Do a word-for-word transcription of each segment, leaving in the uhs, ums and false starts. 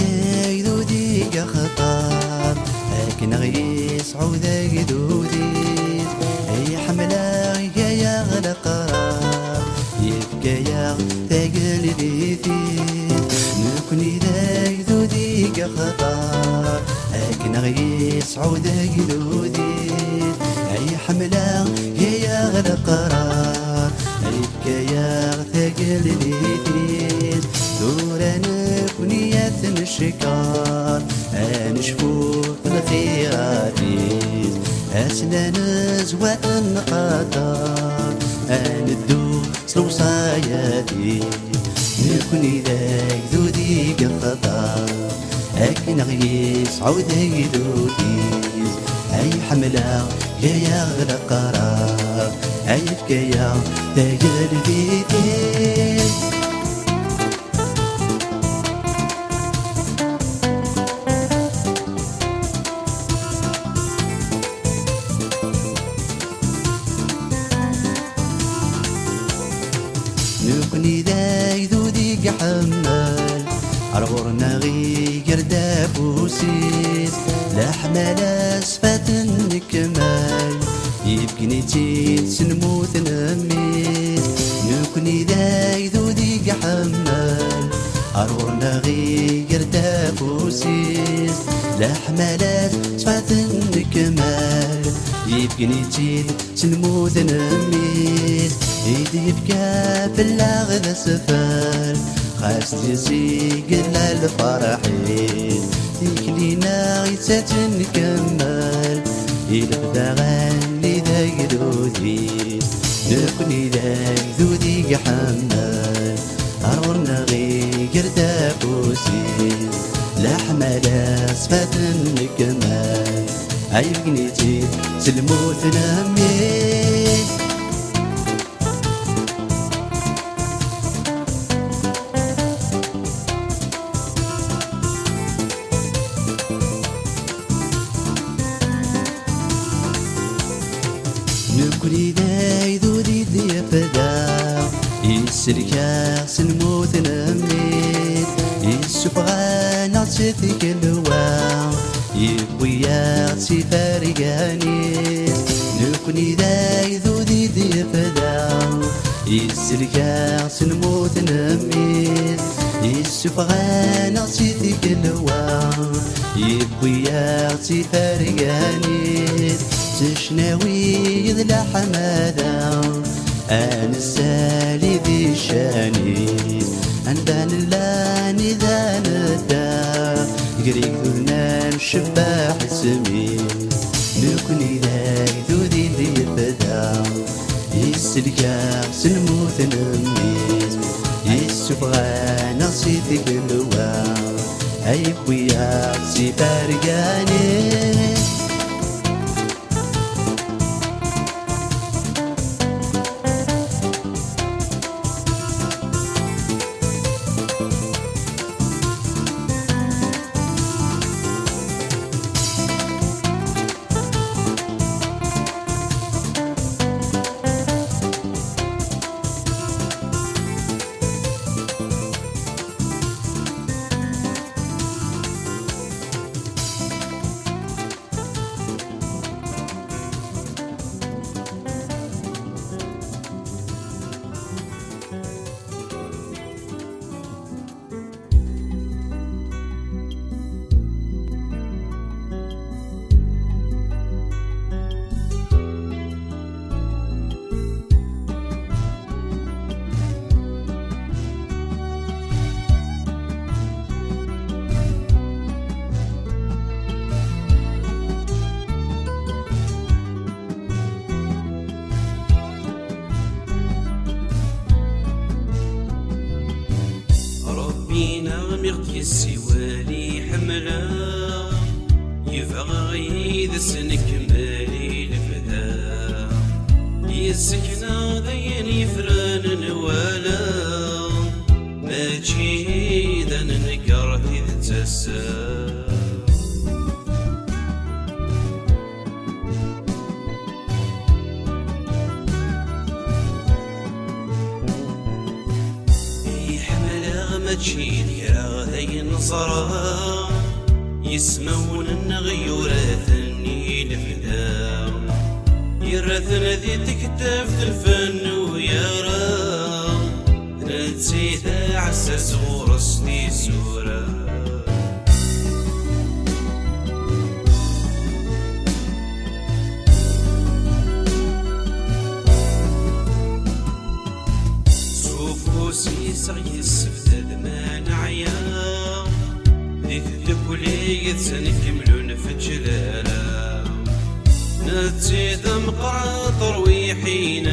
Agdud i yextar, akken ɣ-yesɛu d agdud-is, ay ḥemmleɣ gayaɣ leqrar, yefka-yaɣ tageldit-is. Nekni d agdud i yextar, akken ɣ-yesɛu d agdud-is, ay ḥemmleɣ gayaɣ leqrar, ay yefka-yaɣ tageldit-is. Tura nekni ad t-neckeṛ, ad necfu f lxirat-is, ass-n ad nezwa ad nqader, ad neddu s lewṣayat-is. Nekni d agdud i yextar, akken ɣ-yesɛu d agdud-is, ay ḥemmleɣ gayaɣ leqrar, ay yefka-yaɣ tageldit-is. Nekni d agdud i iḥemmel, ar ɣur-neɣ iger-d afus-is, leḥmala ṣṣfat nnekmal, yebgen-itt-id s lmut n mmi-s. Nekni d agdud i iḥemmel, ar ɣur-neɣ iger-d afus-is, leḥmala ṣṣfat nnekmal, yebgen-itt-id s lmut n mmi-s, i d-yefka fell-aɣ d asfel, xas d-yezzi yella lferḥ-is, tikli-nneɣ i tt-ad nkemmel, i lebda ɣanni d agdud-is, nekni d agdud i iḥemmel, ar ɣur-neɣ iger-d afus-is, leḥmala ṣṣfat nnekmal, ay yebgen-itt-id s lmut n mmi-s. Nekni d agdud i d-yefda, isellek-aɣ s lmut n mmi-s, issufeɣ-aneɣ si tgelwa, yewwi-yaɣ s ifergan-is. Nekni d agdud i d-yefda, isellek-aɣ s lmut n mmi-s, issufeɣ-aneɣ si tgelwa, yewwi-yaɣ s ifergan-is. S ccnawi d leḥmada, ad nessali di ccan-is, anda nella nida nedda, gar igduden ad ncebbeḥ isem-is. Nekni d agdud i d-yebda, isellek-aɣ s lmut n mmi-s, issufeɣ-aneɣ si tgelwa, ay yewwi-yaɣ s ifergan-is. Ṛebbi neɣ mi ɣ-d-yessiwel i ḥemmleɣ, yebɣa yid-s nekmel i lebda. Yessken-aɣ-d ayen yefran nwala, mačči d anenkar i d tasa. Iḥemmel-aɣ mačči d kra, d Ayen neẓra, ismawen-nneɣ yura-ten i lebda, yerra-ten di tektabt n lfen u yara, nettida ɛessas ɣur-s tisura. S ufus-is ɣ-yessebdad ma neɛya, di tdukli yid-sen kemmlun f ǧlala. Nettid meqqret rwiḥin-nneɣ,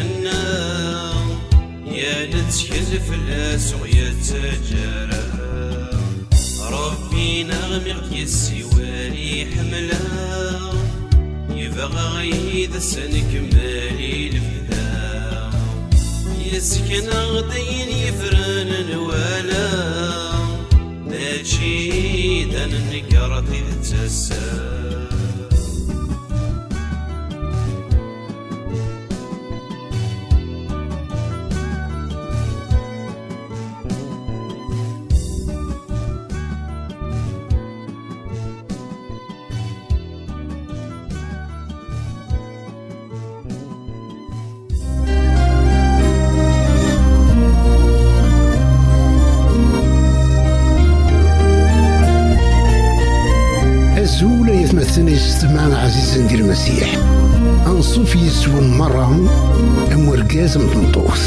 ya nettkel fell-as ur yettaǧǧa ara. Ṛebbi-nneɣ mi ɣ-d-yessiwel iḥemmel-aɣ, yebɣa yid-s ad nkemmel i lebda. Yessken-aɣ-d ayen yefren nwala, mačči d ad nenker tidet ass-a. Azul ay atmaten yessetma ɛzizen di Lmasiḥ. Anṣuf yes-wen merra, am urgaz am tmeṭṭut,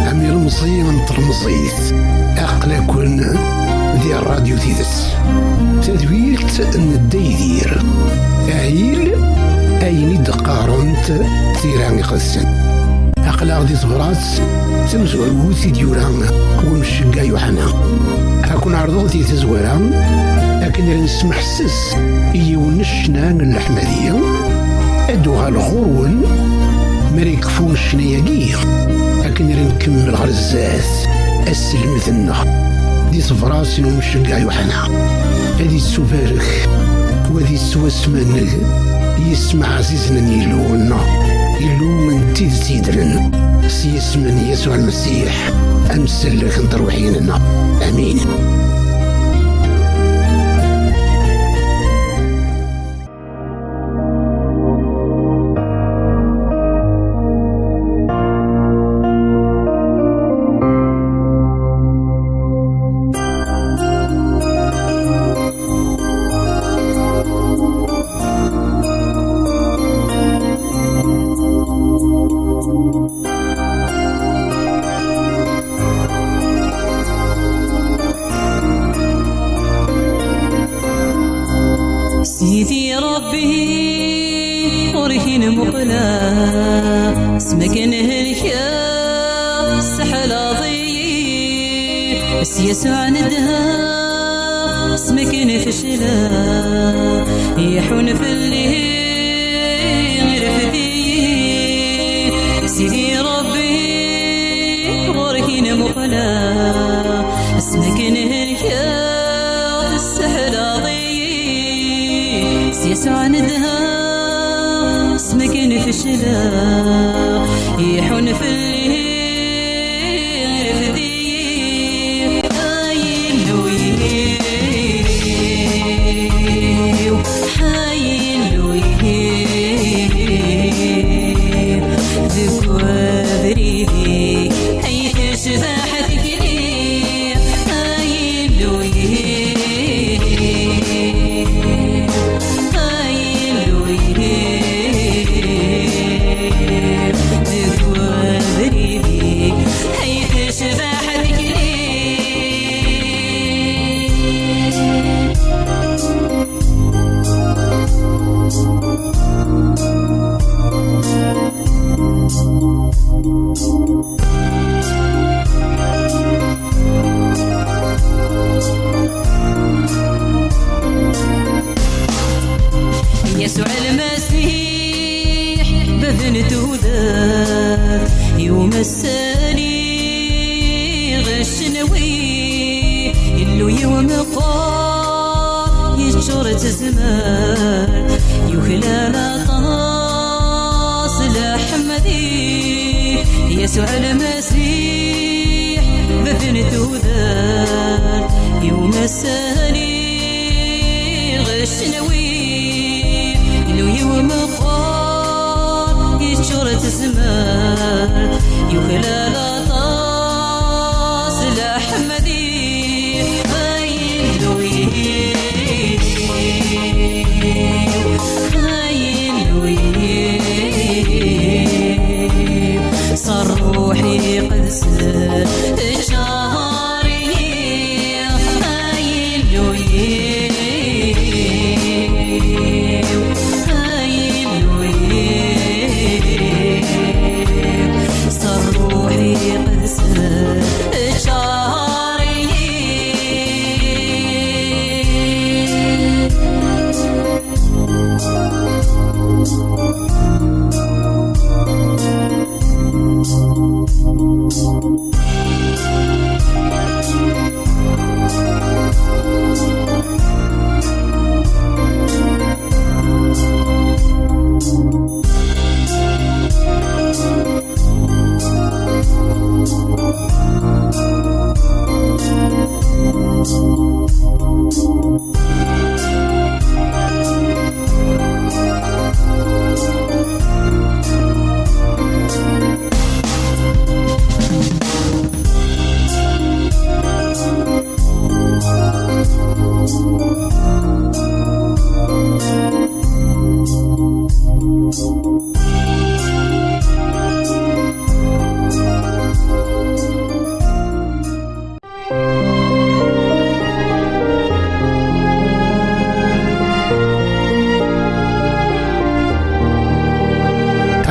am ilemẓi am tlemẓit. Aql-aken di Rradyu Tidet. Tadwilt n Dda Yidir. Ahil ayen i d-qqarent tira iqedsen. Aql-aɣ di tebrat tamezwarut i d-yura wemcegga Yuḥana. Ad ken-ɛerḍeɣ di tazwara akken ara nesmeḥses i yiwen n ccna n leḥmadi. Ad d-uɣaleɣ ɣur-wen mi ara yekfu ccna-agi, akken ara nkemmel ɣer zdat aselmed-nneɣ di tebrat n umceggeɛ Yuḥana. Ad ittubarek u ad ittwasmaneg yisem ɛzizen n Yillu-nneɣ, Illu n tidet yedren, s yisem n Yasuɛ Lmasiḥ, amsellek n terwiḥin-nneɣ. Amin. Sidi Ṛebbi, ɣur-k i nmuqleɣ, s makken helkeɣ, tesseḥlaḍ-iyi. S Yasuɛ nedheɣ, s makken fecleɣ, iḥun fell-i, irfed-iyi. Sidi Ṛebbi, ɣur-k i nmuqleɣ, s makken helkeɣ, tesseḥlaḍ-iyi. S Yasuɛ nedheɣ, s makken fecleɣ, iḥun fell-i, irfed-iyi. Ay Illu-iw, ay Illu-iw, deg webrid-ik ay tecbeḥ tikli. Ay Illu-iw, ay Illu-iw, deg webrid-ik ay tecbeḥ tikli. Yasuɛ Lmasiḥ, bab n tudert, i umassan-iw cenwi, Illu-iw meqqer, yeččur d tazmert, yuklal aṭas leḥmadi. Yasuɛ Lmasiḥ, bab n tudert, i Umasani ɣecnawi, ilwi umeqqar yeččur tezmer, yuklal aṭas leḥmadi. Ay ilwi, ay ilwi, s ṛṛuḥ iqedsen.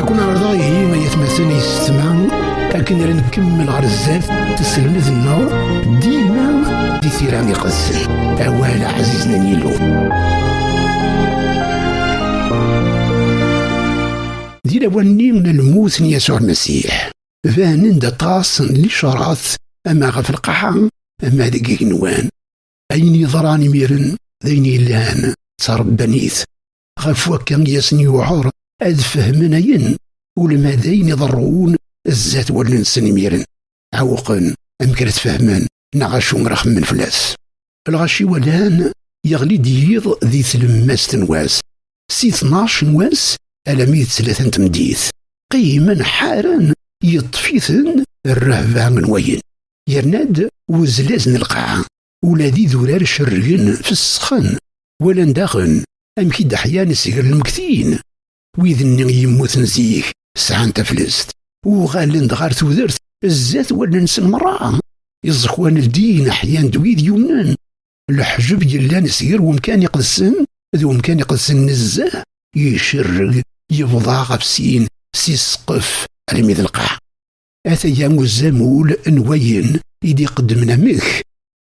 Ad ken-ɛerḍeɣ ihi ay atmaten yessetma, akken ara nkemmel ɣer zdat s lmed-nneɣ dima di tira iqedsen. Awal ɛzizen n Yillu. Di lawan-nni n lmut n Yasuɛ Lmasiḥ, banen-d aṭas n licarat, ama ɣef lqaɛa, ama deg igenwan. Ayen yeḍran imiren d ayen yellan d tarebbanit, ɣef wakka i asen-yuɛer ad fehmen ayen, ulma d ayen iḍerrun zdat wallen-nsen imiren. Ɛewqen amek ara t-fehmen neɣ acu ara xemmen fell-as. Lɣaci walan yeɣli-d yiḍ di tlemmast n wass, si tnac n wass alammi d tlata n tmeddit. Qqimen ḥaren, yeṭṭef-iten rrehba n wayen. Yerna-d wezlaz n lqaɛa, ula d idurar cerrgen, fessxen. Walan daɣen amek i d-ḥyan seg lmegtin. Wid-nni yemmuten zik sɛan taflest, uɣalen-d ɣer tudert zdat wallen-nsen merra. Iẓekwan ldin, ḥyan-d wid yumnen. Leḥjeb yellan sger wemkan iqedsen d wemkan iqedsen nezzeh, icerreg, yebḍa ɣef sin, si ssqef almi d lqaɛ. Ataya uzamul n wayen i d-iqeddmen amek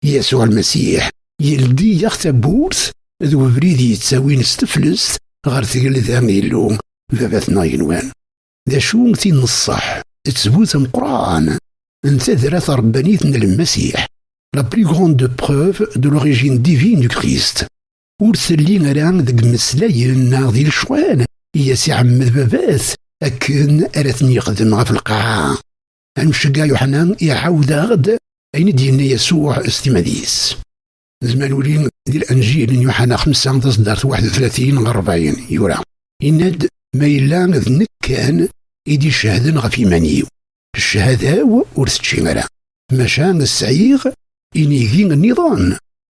Yasuɛ Lmasiḥ yeldi-yaɣ tawwurt d ubrid yettawin s teflest ɣer tgelda n Illu, Baba-tneɣ igenwan. D acu tin n ṣṣeḥ, d ttbut ameqqran n tadra tarebbanit n Lmasiḥ, la plus grande preuve de l'origine divine du Christ. Ur telli ara deg imeslayen neɣ di lecɣal i as-iɛemmed Baba-t akken ara ten-yexdem ɣef lqaɛa. Ad nceggeɛ Yuḥana iɛawed-aɣ-d ayen i d-yenna Yasuɛ s timmad-is. Zman uli di Lenǧil n Yuḥana xemsa, taṣeddart waḥed u tlatin ɣer rebɛin, yura, yenna-d: "Ma yella d nekk kan i d-icehden ɣef yiman-iw, cchada-w ur tečči ara, maca sɛiɣ inigi nniḍen,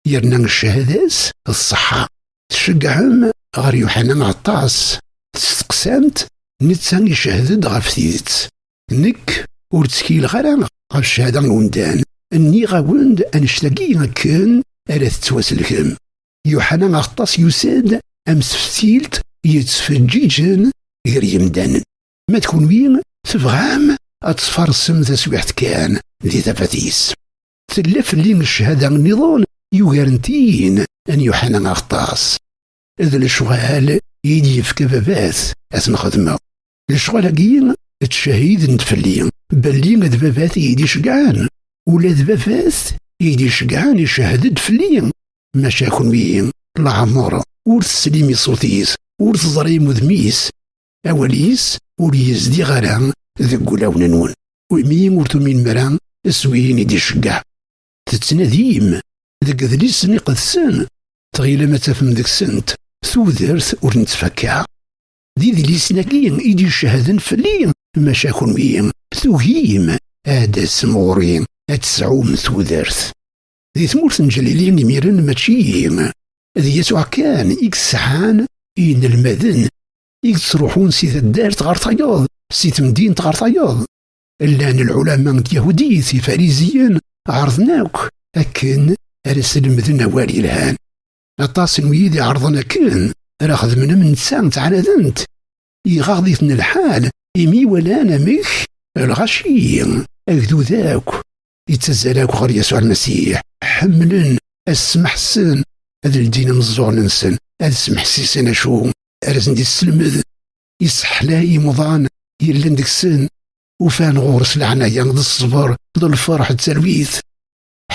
yerna cchada-s d ṣṣeḥḥa." Tceggɛem ɣer Yuḥana aṭas, testeqsam-t, netta icehhed-d ɣef tidet. Nekk ur ttkileɣ ara ɣef cchada n umdan. Nniɣ-awen-d annect-agi akken ara tettwaselkem. Yuḥana aṭas yusa-d am teftilt yettfeǧǧiǧen gar yemdanen. Ma d kunwi, tebɣam ad tfarsem taswiɛt kan di tafat-is. Tella fell-i cchada nniḍen yugaren tin n Yuḥana aṭas. D lecɣal i d-yefka Baba-t ad ten-xedmeɣ. Lecɣal-agi ttcehhiden-d fell-i belli d Baba-t i yi-d-iceggɛen. Ula d Baba-t i yi-d-iceggɛen icehhed-d fell-i. Maca kunwi, leɛmer ur teslim i ṣṣut-is, ur teẓrim udem-is. Awal-is ur yezdiɣ ara deg wulawen-nwen. Imi ur tuminem ara s win i d-iceggeɛ. Tettnadim, deg idlisen iqedsen, tɣilam ad tafem deg-sent tudert ur nettfakka. D idlisen-agi i d-icehden fell-i, maca kunwi tugim ad d-tasem ɣur-i, ad tesɛum tudert. Di tmurt n Ǧlili imiren mačči d Yasuɛ kan i yesɛan inelmaden i yettruḥun si taddart ɣer tayeḍ, si temdint ɣer tayeḍ. Llan lɛulama n tyahudit, ifariziyen, ɛerḍen akk akken ara slemden awal yelhan. Aṭas n wid iɛerḍen akken ara xedmen am netta, ttɛanaden-t. Iɣaḍ-iten lḥal imi walan amek lɣaci, agdud akk, yettazzal akk ɣer Yasuɛ Lmasiḥ, ḥemmlen ad smeḥsen, ad ldin imeẓẓuɣen-nsen, ad smeḥsisen acu ara sen-d-isselmed. Iseḥlay imuḍan yellan deg-sen, ufan ɣur-s leɛnaya d ṣṣber d lferḥ d talwit.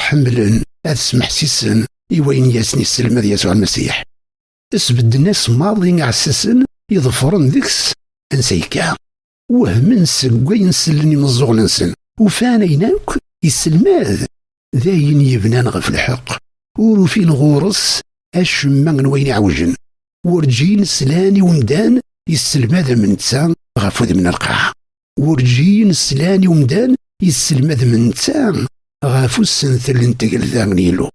Ḥemmlen ad smeḥsisen i wayen i asen-isselmed Yasuɛ Lmasiḥ. Sbedden-as maḍi iɛessasen iḍefren deg-s ansa yekka. Wehmen seg wayen sellen imeẓẓuɣen-nsen. Ufan ayen akk isselmad d ayen yebnan ɣef lḥeqq. Ur ufin ɣur-s acemma n wayen iɛewjen. Werǧin slan i umdan isselmad am netta ɣef udem n lqaɛa. Werǧin slan i umdan isselmad am netta ɣef usentel n tgelda n Yillu.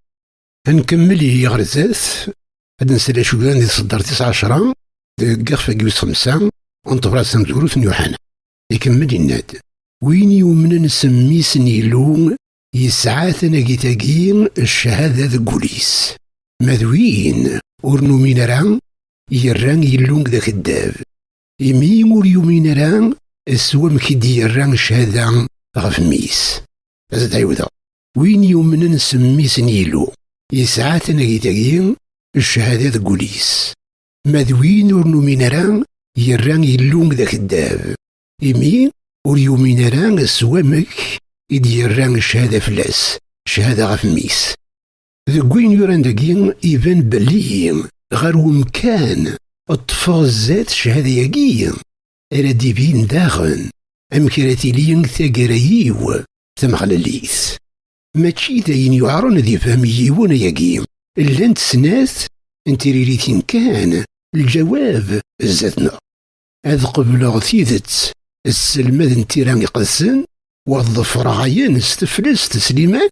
Ad nkemmel ihi ɣer zdat, ad nsel acu yellan di tseddart tis ɛecra, deg ixef-agi wis xemsa, n tebrat tamezwarut n Yuḥana. Ikemmel yenna-d: "Win yumnen s mmi-s n Yillu, yesɛa tanagit-agi, cchada deg wul-is. Ma d win ur numin ara, yerra Yillu d akeddab. Imi ur yumin ara s wamek i d-yerra cchada ɣef mmi-s." Ad d-ɛiwdeɣ: "Win yumnen s mmi-s n Yillu, yesɛa tanagit-agi, cchada deg wul-is. Ma d win ur numin ara, yerra Yillu d akeddab, imi ur yumin ara s wamek i d-yerra cchada fell-as, cchada ɣef mmi-s." Deg wayen yuran dagi, iban belli ɣer wemkan ṭṭfeɣ zdat cchada-agi, ara d-ibin daɣen amek ara tili taggara-iw tameɣlalit. Mačči d ayen yuɛren ad ifhem yiwen ayagi. Llant snat n triritin kan, lǧawab zdat-neɣ. Ad qebleɣ tidet sselmad n tira iqedsen, u ad ḍefreɣ ayen s teflest s liman,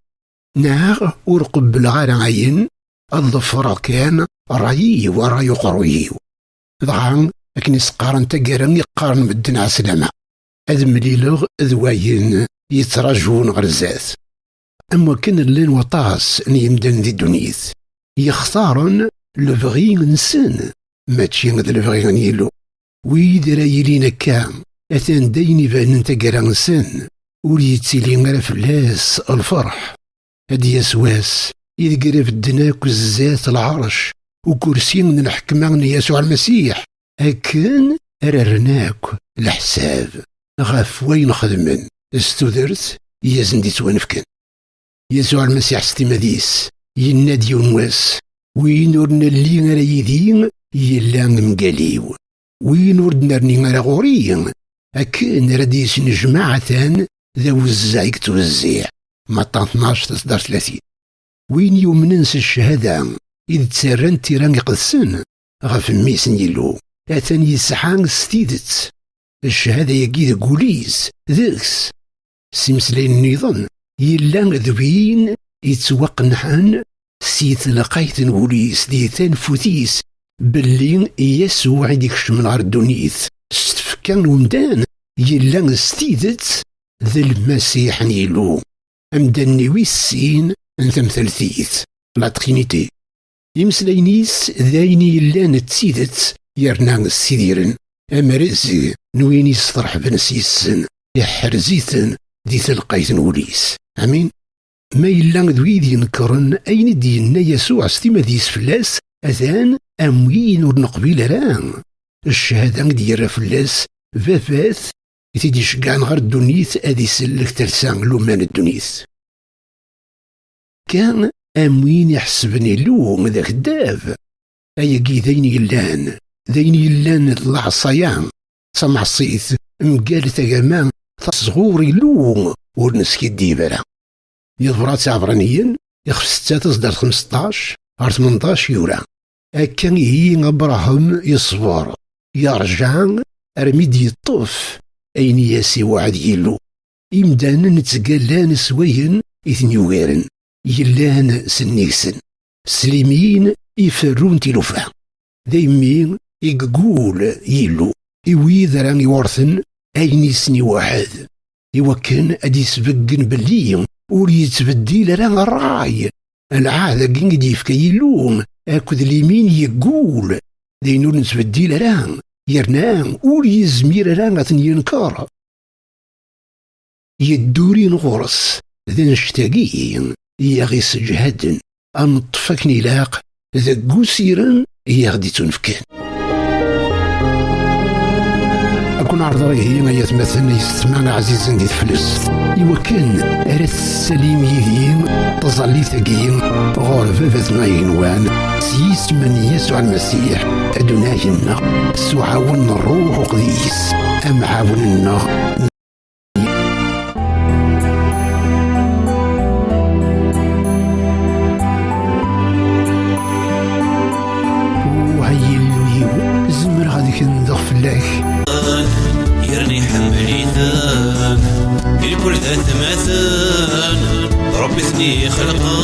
neɣ ur qebbleɣ ara ayen, ad ḍefreɣ kan ṛṛay-iw, ṛṛay uqerruy-iw? Dɣa, akken i s-qqaren taggara i qqaren medden ɛeslama, ad mlileɣ d wayen yettraǧun ɣer zdat. Am wakken llan waṭas n yimdanen di ddunit yextaren lebɣi-nsen, mačči d lebɣi n Yillu. Wid ara yilin akka, atan d ayen ibanen taggara-nsen, ur yettili ara fell-as lferḥ. Ad d-yas wass ideg ara bedden akk zdat lɛerc ukursi n lḥekma n Yasuɛ Lmasiḥ, akken ara rren akk leḥsab ɣef wayen xedmen s tudert i asen-d-ittwanefken. Yasuɛ Lmasiḥ s timmad-is yenna-d yiwen wass: "Win ur nelli ara yid-i, yella mgal-iw. Win ur d-nerni ara ɣur-i, akken ara d-yesnejmaɛ atan d awezzeɛ i yettwezziɛ." Matta tnac, tasedart tlatin. Win yumnen s cchada i d-ttarran tira iqedsen ɣef mmi-s n Yillu, atan yesɛa s tidet cchada-agi deg wul-is, deg-s. S imeslayen nniḍen, yella d win yettwaqenɛen si telqayt n wul-is di tanfut-is belli Yasuɛ i d-ikecmen ɣer ddunit s tfekka n umdan, yella s tidet d Lmasiḥ n Yillu, amdan-nni wis sin n tamtaltit, la Trinité. Imeslayen-is d ayen yellan d tidet, yerna ssidiren amrezg n win yesṭerḥben s yes-sen, iḥrez-iten di telqayt n wul-is. Amin. Ma yella d wid inekkren ayen i d-yenna Yasuɛ s timmad-is fell-as, atan am win ur neqbil ara cchada i d-yerra fell-as Baba-t i t-id-iceggɛen ɣer ddunit ad isellek talsa n luman n ddunit. Kan am win iḥesben Illu d akeddab. Ayagi d ayen yellan, d ayen yellan d leɛṣaya, d tameɛṣit mgal tagama tasɣur Illu ur neskiddib ara. Di tebrat Iɛebṛaniyen, Ixef setta taṣeddart xmesṭac ɣer tmenṭac yura: Akka ihi Abṛaham iṣber, yerǧa armi d-yeṭṭef ayen i as-iweɛɛed Yillu. Imdanen ttgallan s wayen i ten-yugaren, yellan s nnig-sen, s limin i ferrun tilufa. Daymi i yeggul Yillu i wid ara iweṛten ayen i sen-iweɛɛed, i wakken ad d-isbeggen belli ur yettbeddil ara ṛṛay. Lɛahd-agi i d-yefka Yillu akked limin yeggul, d ayen ur nettbeddil ara, yerna ur yezmir ara ad ten-yenkeṛ. Yeddurin ɣur-s d annect-agi i aɣ-isseǧhaden, ad neṭṭef akken ilaq deg usirem i aɣ-d-ittunefken. Ad ken-ɛerḍeɣ ihi, ay atmaten, ay yessetma ɛzizen di teflest, i wakken ara tessalim yid-i taẓallit-agi ɣur Baba-tneɣ igenwan, s yisem n Yasuɛ Lmasiḥ, adunay-nneɣ, s uɛawen n Ṛṛuḥ Uqdis, amɛawen-nneɣ. Wah, ay Illu-iw, zemreɣ ad kendeɣ fell-ak. Yerna iḥemmel-iten, irkul d atmaten, Ṛebbi ten-ixelqen.